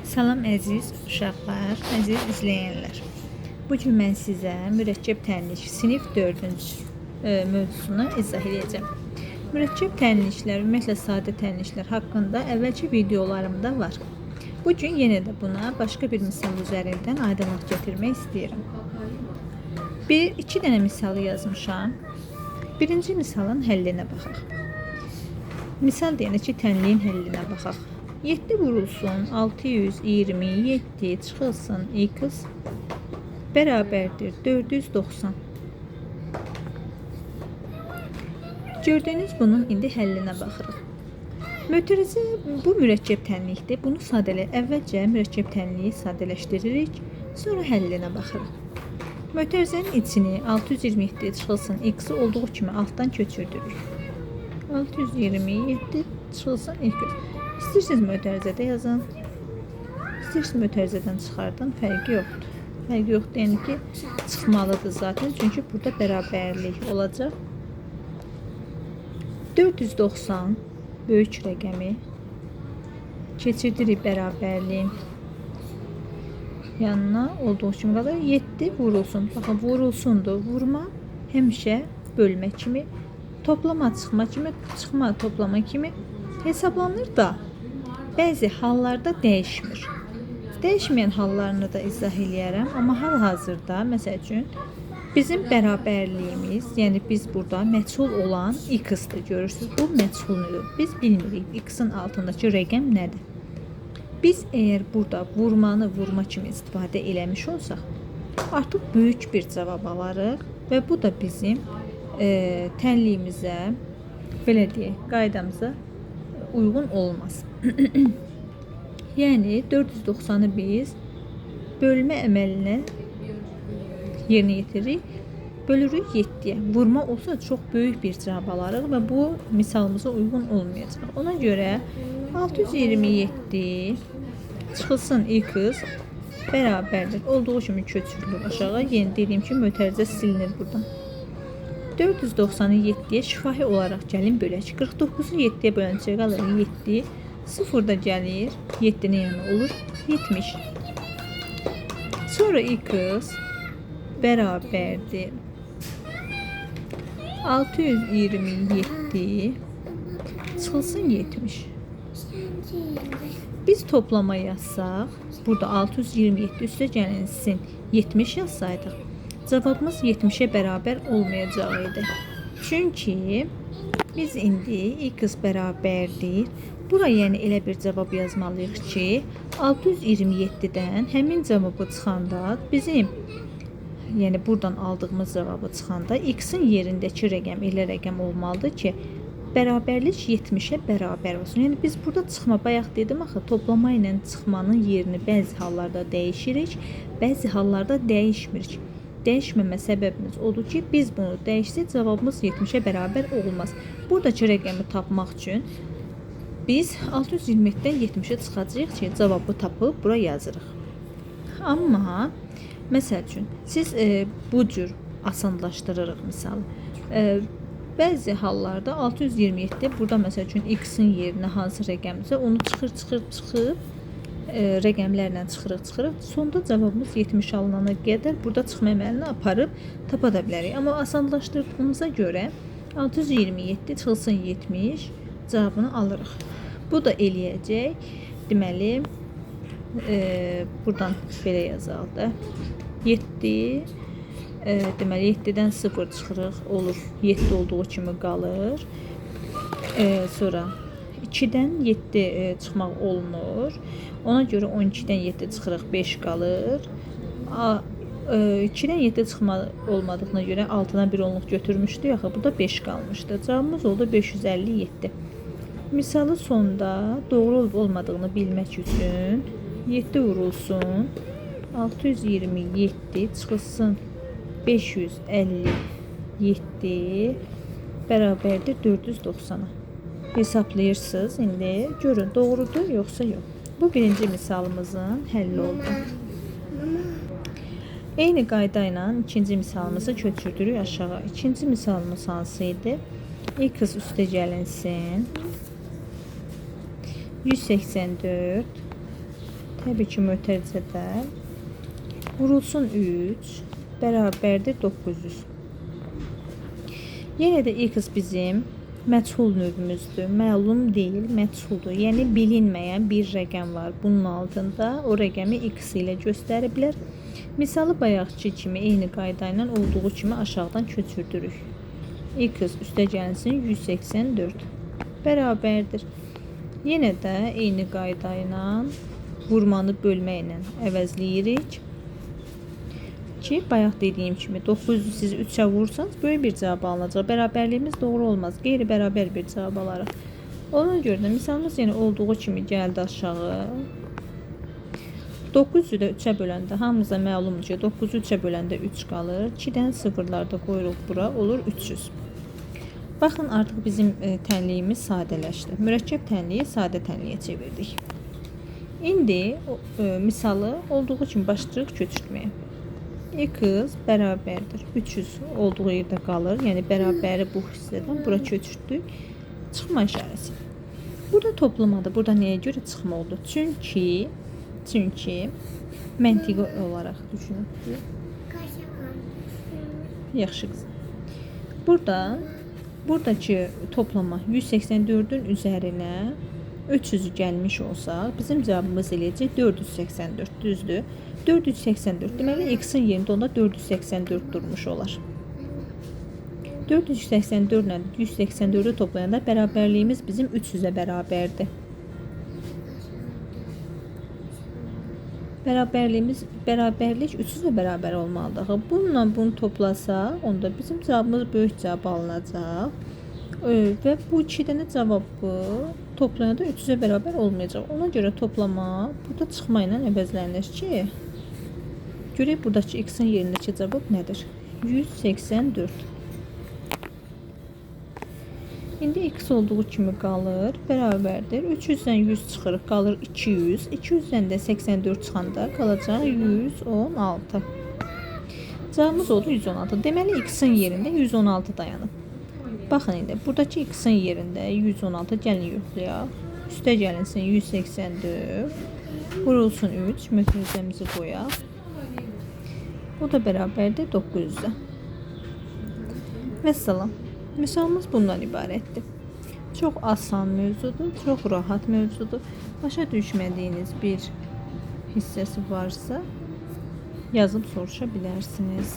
Salam əziz uşaqlar, əziz izləyənlər. Bu gün mən sizə mürəkkəb tənlik sinif 4-cü mövzusunu izah edəcəm. Mürəkkəb tənliklər, ümumiyyətlə sadə tənliklər haqqında əvvəlki videolarımda var. Bu gün yenə də buna başqa bir misal üzərindən aydınlıq gətirmək istəyirəm. Bir, iki dənə misalı yazmışam. Birinci misalın həllinə baxaq. Misal deyəndə ki, tənliyin həllinə baxaq. 7 vurulsun 627 çıxılsın x bərabərdir 490. Gördüyünüz bunun indi həllinə baxırıq. Mötərizə bu mürəkkəb tənlikdir. Bunu əvvəlcə mürəkkəb tənliyi sadələşdiririk, sonra həllinə baxırıq. Mötərizənin içini 627 çıxılsın x-i olduğu kimi altdan köçürdürük. 627 çıxılsın x. İstəyirsiniz mötərizədə yazın, istəyirsiniz mötərizədən çıxardın, fərqi yoxdur. Fərqi yoxdur, yəni ki, çıxmalıdır zaten, çünki burada bərabərlik olacaq. 490 böyük rəqəmi keçirdirik bərabərliyin yanına, olduğu kimi qalır. 7 vurulsun. Baxın, vurulsundur. Vurma həmişə bölmə kimi, toplama çıxma kimi, çıxma toplama kimi hesablanır da bəzi hallarda dəyişmir. Dəyişməyən hallarını da izah eləyərəm, amma hal-hazırda məsəl üçün bizim bərabərliyimiz, yəni biz burada məchul olan x-dir, görürsünüz. Bu məchuldur. Biz bilmirik x-in altındakı rəqəm nədir. Biz əgər burada vurmanı vurma kimi istifadə eləmiş olsaq, artıq böyük bir cavab alarıq və bu da bizim tənliyimizə, belə deyək, qaydamıza uyğun olmaz. Yəni 490-ı biz bölmə əməlinə yerinə yetiririk. Bölürük 7-yə. Vurma olsa çox böyük bir cavab alarıq və bu misalımıza uyğun olmayacaq. Ona görə 627 çıxılsın x bərabərdir. Olduğu kimi köçürülür aşağı. Yenə dediyim kimi mötərizə silinir buradan. 490-ı 7-yə şifahi olaraq gəlin bölək. 49-u 7-yə böləncə qalır 7. 0 da gəlir. 7-nin yanı olur 70. Sonra x bərabərdir 627 çıxılsın 70. Biz toplama yazsaq, burada 627 üstə gəlinsin 70 yazsaydıq, cavabımız 70-ə bərabər olmayacaq idi. Çünki biz indi x bərabərdir. Bura yəni elə bir cavab yazmalıyıq ki, 627-dən həmin cavabı çıxanda bizim, yəni buradan aldığımız cavabı çıxanda x-in yerindəki rəqəm elə rəqəm olmalıdır ki, bərabərlik 70-ə bərabər olsun. Yəni biz burada çıxma, bayaq dedim axı, toplama ilə çıxmanın yerini bəzi hallarda dəyişirik, bəzi hallarda dəyişmirik. Dəyişməmə səbəbimiz odur ki, biz bunu dəyişsək cavabımız 70-ə bərabər olmaz. Buradakı rəqəmi tapmaq üçün biz 627-dən 70-ə çıxacağıq ki, cavabı tapıb bura yazırıq. Amma məsəl üçün siz bu cür asanlaşdırırıq misalı. Bəzi hallarda 627 burada məsəl üçün x-in yerinə hansı rəqəmdirsə onu çıxır, rəqəmlərlə çıxırıq. Sonda cavabımız 70 alınana qədər burada çıxma əməlini aparıb tapa da bilərik. Amma asanlaşdırdığımıza görə 627 çıxılsın 70 cavabını alırıq. Bu da eləyəcək. Deməli, buradan belə yazaq da. 7, deməli 7-dən 0 çıxırıq, olur 7 olduğu kimi qalır. Sonra 2-dən 7 çıxmaq olmur. Ona görə 12-dən 7 çıxırıq, 5 qalır. 2-dən 7 çıxma olmadığına görə altına bir onluq götürmüşdük. Axı burada 5 qalmışdı. Cavabımız oldu 557. Misalı sonda doğru olub olmadığını bilmək üçün 7 vurulsun 627 çıxılsın 557 bərabərdir 490-a. Hesablayırsınız indi. Görün doğrudur yoxsa yox. Bu birinci misalımızın həlli oldu. Eyni qayda ilə ikinci misalımızı köçürdürük aşağı. İkinci misalımız hansı idi? X üstə gəlinsin. 184 Təbii ki, mötərizədə vurulsun 3 bərabərdir 900. Yenə də x bizim məchul növümüzdür. Məlum deyil, məchuldur. Yəni bilinməyən bir rəqəm var bunun altında. O rəqəmi x ilə göstəriblər. Misalı bayaqki kimi eyni qayda ilə olduğu kimi aşağıdan köçürdürük. X üstə gəlsin 184 bərabərdir. Yenə də eyni qayda ilə vurmanı bölməklə əvəzləyirik. Ki, bayaq dediyim kimi 900 siz 3-ə vursanız böyük bir cavab alınacaq. Bərabərliyimiz doğru olmaz. Qeyri-bərabər bir cavab alarıq. Ona görə də misalımız yenə olduğu kimi gəldi aşağı. 900-ü də 3-ə böləndə hamımıza məlumdur ki, 9-u 3-ə böləndə 3 qalır. 2-dən sıfırlar da qoyuruq bura, olur 300. Baxın, artıq bizim tənliyimiz sadələşdi. Mürəkkəb tənliyi sadə tənliyə çevirdik. İndi misalı olduğu kimi başlayırıq köçürtməyə. X bərabərdir. 300 olduğu yerdə qalır. Yəni bərabəri bu hissədən bura köçürtdük. Çıxma işarəsi. Burada toplamadır. Burada nəyə görə çıxma oldu? Çünki məntiqi olaraq düşünün. Yaxşı qızım. Buradakı toplama 184-ün üzərinə 300 gəlmiş olsa, bizim cavabımız eləyəcək 484, düzdür? 484, deməli x-in yerində onda 484 durmuş olar. 484 ilə 184-ü toplayanda bərabərliyimiz bizim 300-ə bərabərdir. Bərabərlik 300-ə bərabər olmalıdır. Bununla bunu toplasaq, onda bizim cavabımız böyük cavab alınacaq. Və bu iki dənə cavabı toplayanda 300-ə bərabər olmayacaq. Ona görə toplama burada çıxma ilə əvəzlənir ki, görək buradakı x-in yerindəki cavab nədir? 184. İndi x olduğu kimi qalır, bərabərdir. 300-dən 100 çıxırıq, qalır 200. 200-dən də 84 çıxanda qalacaq 116. Cavabımız oldu 116. Deməli, x-in yerində 116 dayanıb. Baxın indi, buradakı x-in yerində 116 gəlin yoxlayaq. Üstə gəlinsin 184, vurulsun 3, mötərizəmizi qoyaq. O da bərabərdir 900-ə. Vəssalam. Misalımız bundan ibarətdir. Çox asan mövzudur, çox rahat mövzudur. Başa düşmədiyiniz bir hissəsi varsa yazıb soruşa bilərsiniz.